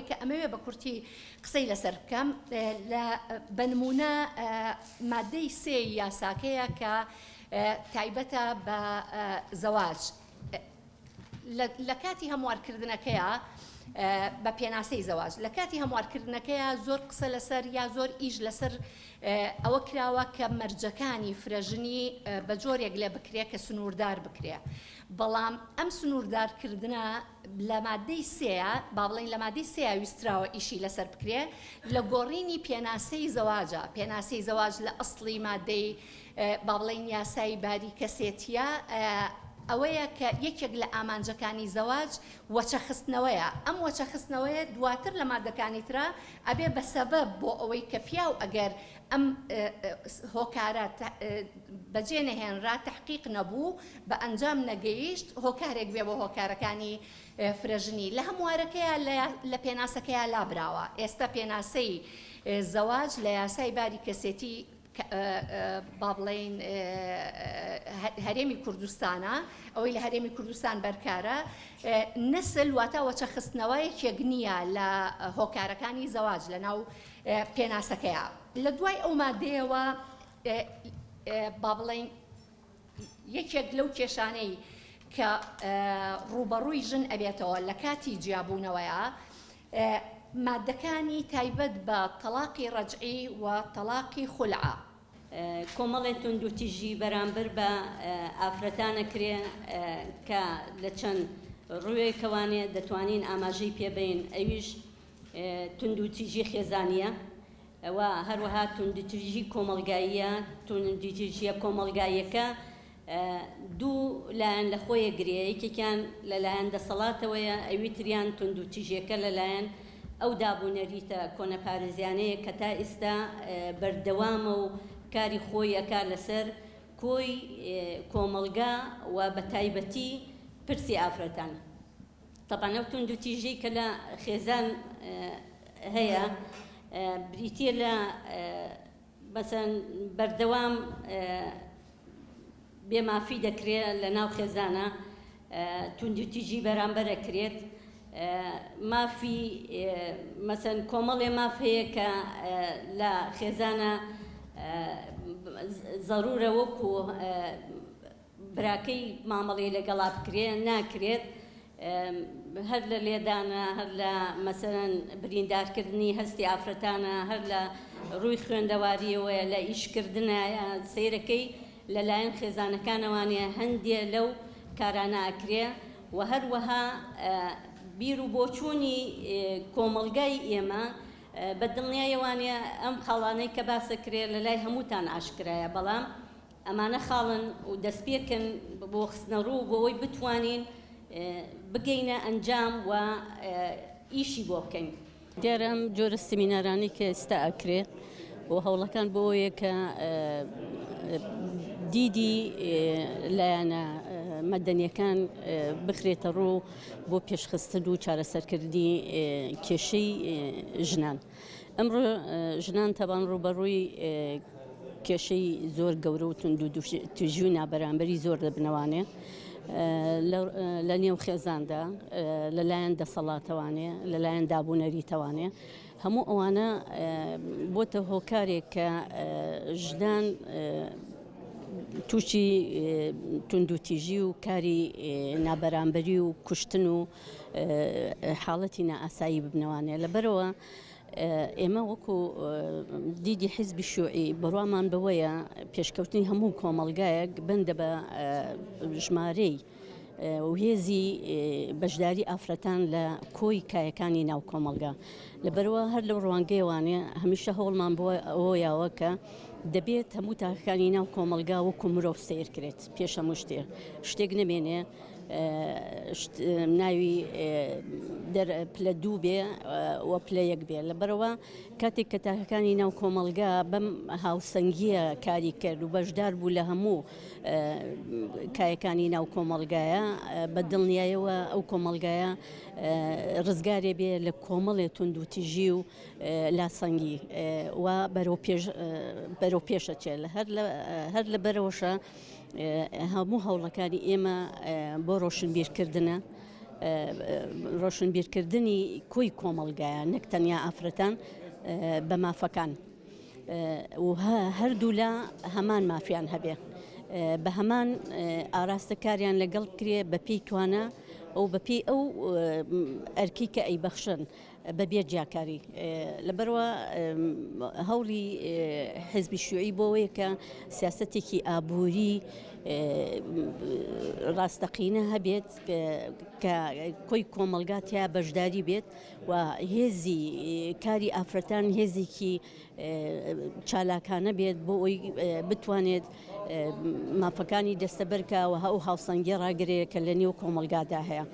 ئەوەی کە ئەمەوێ بە کورتی قسەی لەسەر بکەم لە بە نموونە مادەی سێی یاساکەیە کە تایبەتە بە زەواج لە کاتی هەموارکردنەکەیا بە پێناسەی زەواج لە کاتی هەموارکردنەکەیا زۆر قسە لەسەر یا زۆر ئیش لەسەر ئەوە کراوە کە مەرجەکانی فرەژنی بە جۆرێک لێ بکرێ کە سنووردار بکرێ بەڵام ئەم سنووردارکردنە لە مادەی سێیا با بڵێین لە مادەی سێیا ویستراوە ئیشی لەسەر بکرێ لە گۆڕینی پێناسەی زەواجە پێناسەی زەواج لە ئەسڵی مادەی با بڵێین یاسای باری کەسێتیە ئەوەیە کە یەکێک لە ئامانجەکانی زەواج وەچەخستنەوەیە ئەم وەچەخستنەوەیە دواتر لە مادەکانی ترا ئەبێ بە سەبەب بۆ ئەوەی کە پیاو ئەگەر ئەم هۆکارە بەجێ نەهێنرا، تەحقیق نەبوو، بە ئەنجام نەگەیشت، هۆکارێک بێ بۆ هۆکارەکانی فرەژنی لە هەموارەکەیا لە پێناسەکەیا لابراوە. ئێستا پێناسەی زەواج لە یاسای باری کەسێتی با بڵێین هەرێمی کوردستانە، ئەوەی لە هەرێمی کوردستان بەرکارە، نەسل واتا وەچەخستنەوە یەکێک نییە لە هۆکارەکانی زەواج لەناو پێناسەکەیا. لە دوای ئەو مادەیەوە با بڵێین یەکێک لەو کێشانەی کە ڕووبەڕووی ژن ئەبێتەوە لە کاتی جیابوونەوەیا مادەکانی تایبەت بە تەڵاقی ڕەجعی و تەڵاقی خولعە. کۆمەڵێ توندوتیژی بەرامبەر بە ئافرەتان ئەکرێ کە لە چەند ڕووێکەوانێ دەتوانین ئاماژەی پێ بەین ئەویش توندوتیژی خێزانییە و هەروەها توندوتیژی کۆمەڵگاییە، توندوتیژییە کۆمەڵگاییەکە دوو لایەن لە خۆی ئەگرێ، یەکێکیان لە لایەن دەسەڵاتەوەیە، ئەوی تریان توندوتیژیەکە لە لایەن ئەو داب و نەریتە کۆنەپارێزیانەیە کە تا ئیستا بەردەوامە و کاری خۆی ئەکا لەسەر کۆی کۆمەڵگا و بە تایبەتی پرسی ئافرەتان. تەبعەن ئەو توندوتیژیەی کە لە خێزان هەیە بریتیە لە مەسەن بەردەوام بێ مافی دەکرێ لە ناو خێزانە توندوتیژی بەرامبەر ئەکرێت مافی مەسەن کۆمەڵێ ماف هەیە کە لە خێزانە زەرورە وەکو براکەی مامەڵەی لەگەڵا بکرێ ناکرێت هەر لە لێدانە هەر لە مەسەلەن بریندارکردنی هەستی ئافرەتانە هەر لە ڕووی خوێندەواریەوەیە لە ئیشکردنایە سەیرەکەی لەلایەن خێزانەکانەوانێ هەندێ لەو کارانە ئەکرێ و هەروەها بیر و بۆچوونی کۆمەڵگای ئێمە بە دڵنیایەوانێ ئەم خاڵانەی کە باسەکرێ لەلای هەمووتان ئاشکرایە بەڵام ئەمانە خاڵن و دەستپێکن بۆ خستنەڕوو بۆ ئەوەی بتوانین بگەینە ئەنجام و ئیشی بۆ بکەین. دیارە ئەم جۆرە سمینارانەی کە ئێستا ئەکرێ و هەوڵەکان بۆ ئەوەیە کە دیدی لایەنە مەدەنیەکان بخرێتە ڕوو بۆ پێشخستن و چارەسەرکردنی کێشەی ژنان. ئەمڕۆ ژنان تەبان ڕووبەڕووی کێشەی زۆر گەورە و توند و تیژی و نابەرامبەری زۆر دەبنەوانێ لە نێو خێزاندا لەلایەن دەسەڵاتەوانێ لەلایەن دابوونەریتەوانێ هەموو ئەوانە بۆتە هۆکارێک کە ژنان تووشی توندوتیژی و کاری نابەرامبەری و کوشتن و حاڵەتی نائاسایی ببنەوانێ لەبەرەوە ئێمە وەکو دیدی حیزبی شیوعی بڕوامان بەوەیە پێشکەوتنی هەموو کۆمەڵگایەک بەندە بە ژمارەی و هێزی بەشداری ئافرەتان لە کۆی کایەکانی ناو کۆمەڵگا لەبەرەوە هەر لەو ڕوانگەیەوانێ هەمیشە هەوڵمان بۆ ئەوە یاوە کە دەبێت هەموو تاکەکانی ناو کۆمەڵگا وەکو مرۆڤ سەیر کرێت پێش هەموو شتێ شتێک نەمێنێ ناوی پلە دوو بێ و پلە یەک بێ لەبەرەوە کاتێک کە تاکەکانی ناو کۆمەڵگا بەم هاوسەنگیە کاری کرد و بەشدار بوو لە هەموو کایەکانی ناو کۆمەڵگایە بە دڵنیایەوە ئەو کۆمەڵگایە ڕزگارێ بێ لە کۆمەڵێ توندوتیژی و لاسەنگی و بەرەو پێش بەرەو پێشەچێت هەر لە بەرەوەشە هەموو هەوڵەکانی ئێمە بۆ ڕۆشنبیرکردنە. ڕۆشنبیرکردنی کۆی کۆمەڵگایە نەک تەنیا ئافرەتان بە مافەکان و هەردوولا هەمان مافیان هەبێ بە هەمان ئاراستە کاریان لەگەڵ بکرێ بە پێی توانا و بە پێی ئەو ئەرکی کە ئەیبەخشن بە بێ جیاکاری. لەبەرئەوە هەوڵی حزبی شیوعی بۆ ئەوەیە کە سیاسەتێکی ئابووری ڕاستەقینە هەبێت کە کۆی کۆمەڵگا تیا بەشداری بێت و هێزی کاری ئافرەتان هێزێکی چالاکانە بێت بۆ ئەوی بتوانێت مافەکانی دەستەبەرکە و ئەو هاوسەنگیە ڕاگرێ کە لە نێو کۆمەڵگادا هەیە.